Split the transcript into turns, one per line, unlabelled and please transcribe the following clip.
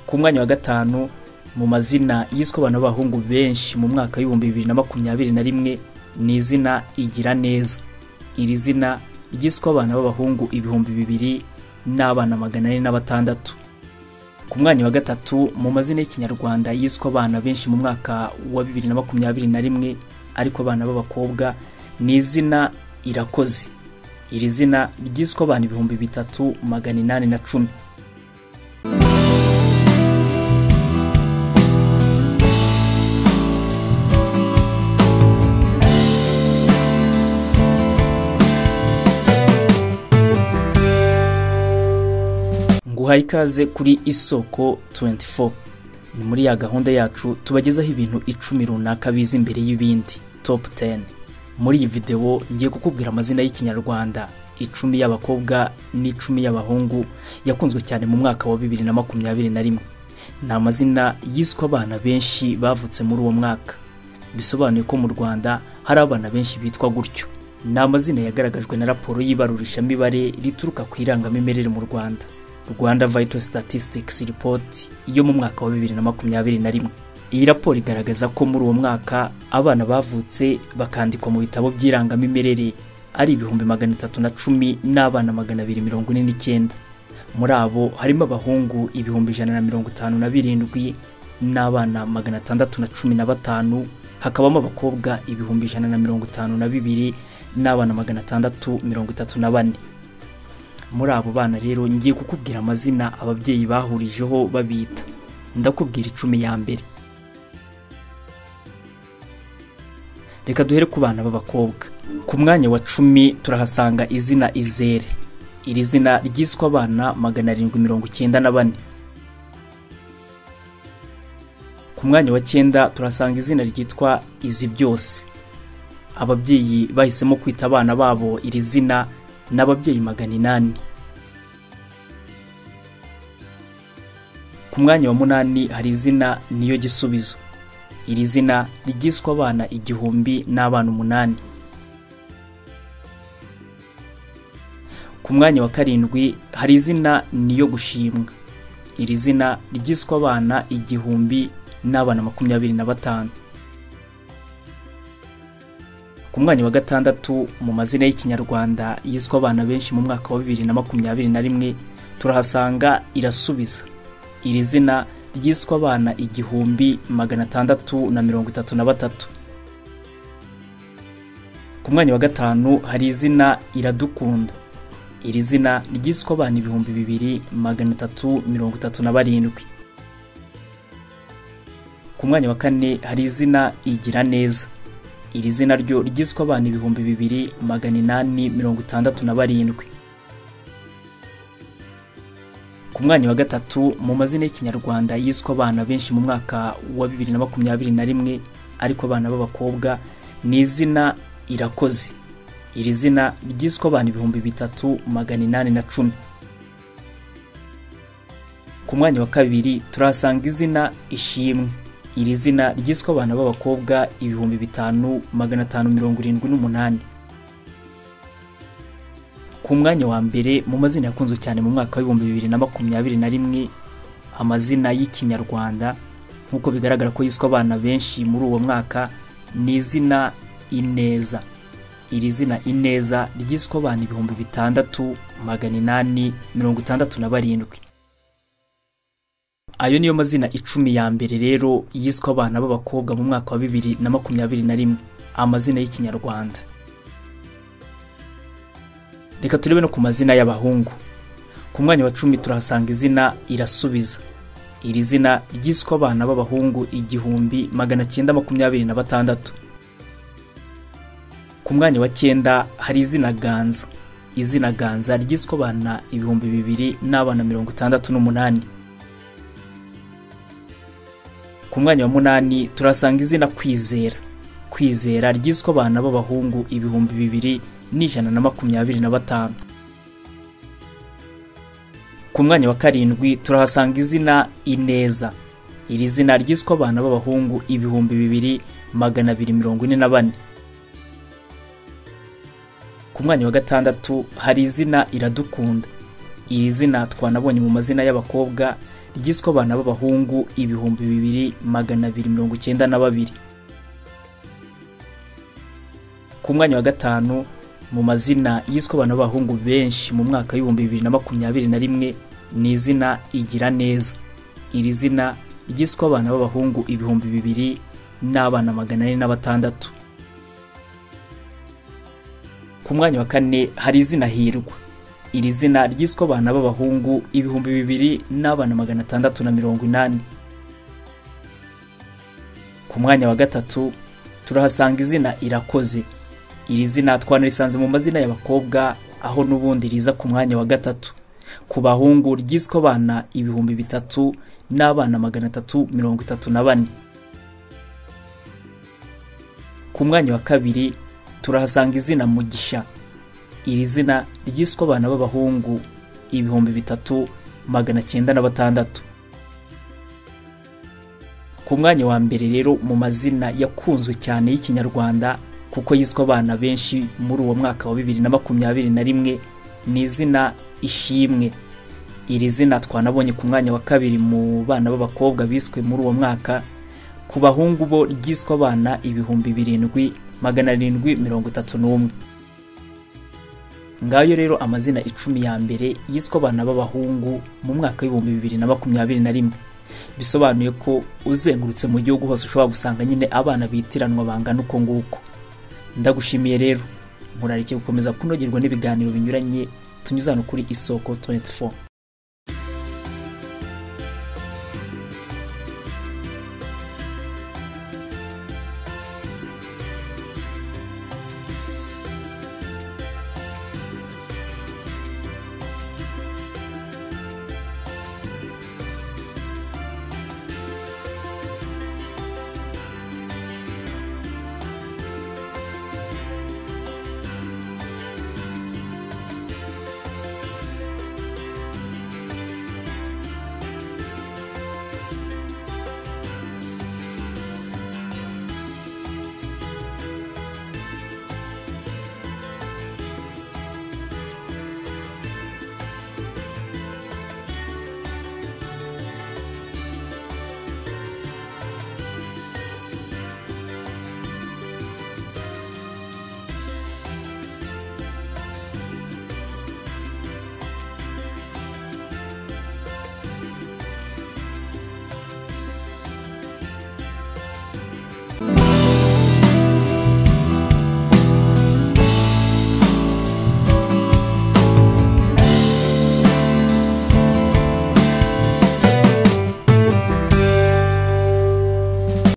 Ku mwanya wa gatanu mu mazina yiswe abana b'abahungu benshi mu mwaka w'ibihumbi 2021 ni izina Igiraneza. Iri zina ryiswe abana b'abahungu 2000 n'abana 406. Ku mwanya wa gatatu mu mazina y'Ikinyarwanda yiswe abana benshi mu mwaka wa 2021 ariko abana b'abakobwa ni izina Irakoze. Iri zina ryiswe abana 3810. Nguhaye ikaze kuri Isoko 24. Ni muri ya gahunda yacu tubagezaho ibintu 10 runaka biza imbere y'ibindi, top 10. Muri iyi video ngiye kukubwira amazina y'Ikinyarwanda 10 y'abakobwa n'10 y'abahungu yakunzwe cyane mu mwaka wa 2021. Ni amazina yiswe abana benshi bavutse muri uwo mwaka. Bisobanuye ko mu Rwanda hari abana benshi bitwa gutyo. Ni amazina yagaragajwe na raporo y'ibarurishamibare rituruka ku irangamimerere mu Rwanda, Rwanda Vital Statistics Report yo mu mwaka wa 2021. Iyi raporo igaragaza ko muri uwo mwaka abana bavutse bakandikwa mu bitabo by'irangamimerere ari 310 n'abana 249. Muri abo harimo abahungu 157 n'abana 615, hakabamo abakobwa 152 n'abana 634. Muri abo bana rero ngiye kukubwira amazina ababyeyi bahurijeho babita. Ndakubwira 10 ya mbere. Reka duhere ku bana b'abakobwa. Ku mwanya wa 10 turahasanga izina Izere. Iri zina ryiswe abana 794. Ku mwanya wa 9 turahasanga izina ryitwa Izibyose. Ababyeyi bahisemo kwita abana babo iri zina n'ababyeyi 800. Ku mwanya wa 8 hari izina Niyo Gisubizo. Iri zina ryiswe abana 1000 n'abana 8. Ku mwanya wa 7 hari izina Niyo Gushimwa. Iri zina ryiswe abana 1000 n'abana 25. Ku mwanya wa 6 mu mazina y'Ikinyarwanda yiswe abana benshi mu mwaka wa 2021 turahasanga Irasubiza. Iri zina ryiswe abana 1633. Ku mwanya wa 5 hari izina Iradukunda. Iri zina ryiswe abana 2337. Ku mwanya wa 4 hari izina Igiraneza. Iri zina ryo ryiswe abana 2867. Ku mwanya wa 3 mu mazina y'Ikinyarwanda yiswe abana benshi mu mwaka wa 2021 ariko abana b'abakobwa ni izina Irakoze. Iri zina ryiswe abana 3810. Ku mwanya wa 2 turasanga izina Ishimwe. Iri zina ryiswe abana b'abakobwa 5578. Ku mwanya wa mbere mu mazina yakunzwe cyane mu mwaka wa 2021 amazina y'Ikinyarwanda nkuko bigaragara ko yiswe abana benshi muri uwo mwaka ni izina Ineza. Iri zina Ineza ryiswe abana 6867. Ayo niyo mazina 10 ya mbere rero yiswe abana b'abakobwa mu mwaka wa 2021 amazina y'Ikinyarwanda. Reka turebe no ku mazina y'abahungu. Ku mwanya wa 10 turahasanga izina Irasubiza. Iri zina ryiswe abana b'abahungu 1926. Ku mwanya wa 9 hari izina Ganza. Izina Ganza ryiswe abana 2000 n'abana 68. Ku mwanya wa 8 turasanga izina Kwizera. Kwizera ryiswe abana b'abahungu 2125. Ku mwanya wa 7 turahasanga izina Ineza. Iri zina ryiswe abana b'abahungu 2244. Ku mwanya wa 6 hari izina Iradukunda. Iri zina twanabonye mu mazina y'abakobwa ryiswe abana b'abahungu 2292. Ku mwanya wa gatanu mu mazina yiswe abana b'abahungu benshi mu mwaka w'ibihumbi 2021 ni izina Igiraneza. Iri zina ryiswe abana b'abahungu 2000 n'abana 406. Ku mwanya wa kane hari izina Hirwa. Iri zina ryiswe abana b'abahungu 2000 n'abana 680. Ku mwanya wa gatatu turahasanga izina Irakoze. Iri zina twanarisanze mu mazina y'abakobwa, aho n'ubundi riza ku mwanya wa gatatu. Ku bahungu ryiswe abana 3000 n'abana 334. Ku mwanya wa kabiri turahasanga izina Mugisha. Iri zina ryiswe abana b'abahungu 3906. Ku mwanya wa mbere rero mu mazina yakunzwe cyane y'Ikinyarwanda, kuko yiswe abana benshi muri uwo mwaka wa 2021, ni izina Ishimwe. Iri zina twanabonye ku mwanya wa kabiri mu bana b'abakobwa biswe muri uwo mwaka. Ku bahungu bo ryiswe abana 7731. Ngayo rero amazina 10 ya mbere yiswe abana b'abahungu mu mwaka w'ibihumbi 2021. Bisobanuye ko uzengurutse mu gihugu hose ushobora gusanga nyine abana bitiranwa bangana uko nguko. Ndagushimiye rero, nkurarike gukomeza kunogerwa n'ibiganiro binyuranye tunyuze hano kuri Isoko 24.